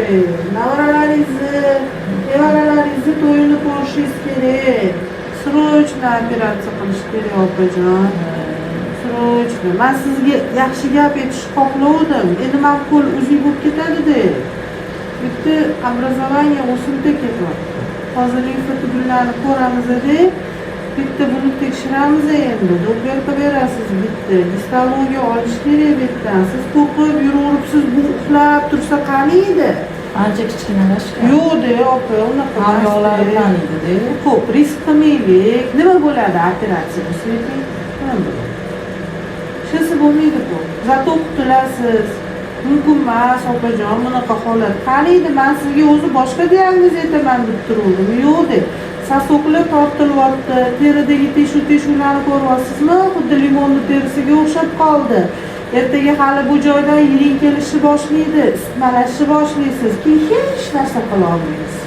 Kerak, nevaralaringizni, nevaralaringizni to'yini ko'rishingiz kerak. Срочно operatsiya qilish kerak, opajon, срочно. Man sizga yaxshi gap aytishni xohlovdim. Endi man qo'l uzuk bo'lib ketadida, bitta образование o'simta ketyapti. Hozir limfa tugunlarni ko'ramizda, bitta buni tekshiramiz. Endi doppler qilib berasiz, bitta gistologiya olish kerak bu yerdan. Siz qo'rqib yuraveribsiz, bu uxlab tursa qaniydi. Ancha kichkinalashgan. Yo'qda, opa, unaqa Hamyonlari emasda. Taniydi-da. Ko'p risk qilmaylik. Nima bo'ladi operatsiya bo'lsa? Ayting, nima bo'ladi? Hech narsa bo'lmaydi-ku, зато qutulasiz. Mumkin emas, opajon, bunaqa holat. Qaniydi, man sizga o'zi boshqa diagnoz aytaman deb turuvdim. Yo'q deb сосок lar tortilyapti, teridagi teshuv teshuvlarni ko'ryapsizmi? Xuddi limonni terisiga o'xshab qoldi. Ertaga hali bu joydan yiring kelishni boshlaydi, isitmalashni boshlaysiz, keyin hech narsa qilolmaysiz.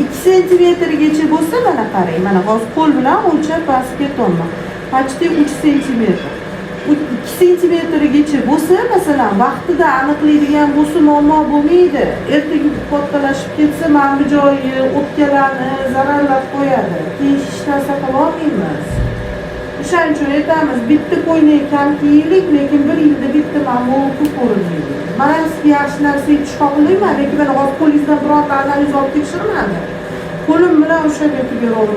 2 sentimetrgacha bo'lsa, mana qarang, mana hozir qo'l bilan o'lchab bosib ketyapman, почти 3 sentimetr. 2 sentimetrgacha bo'lsa, masalan, vaqtida aniqlaydigan bo'lsa, muammo bo'lmaydi. Ertaga kattalashib ketsa, mana bu joyi, o'pkalarni zararlab qo'yadi, keyin hech narsa qilolmaymiz. O'shaning uchun aytamiz, bitta ko'ylak kam kiyaylik, lekin bir yilda bitta mammograf ko'rinmaydi. Man ham sizga yaxshi narsa aytishni xohlayman, lekin mana hozir qo'lingizdan bironta analiz olib tekshirmadim, qo'lim bilan ushlab aytib beryapman.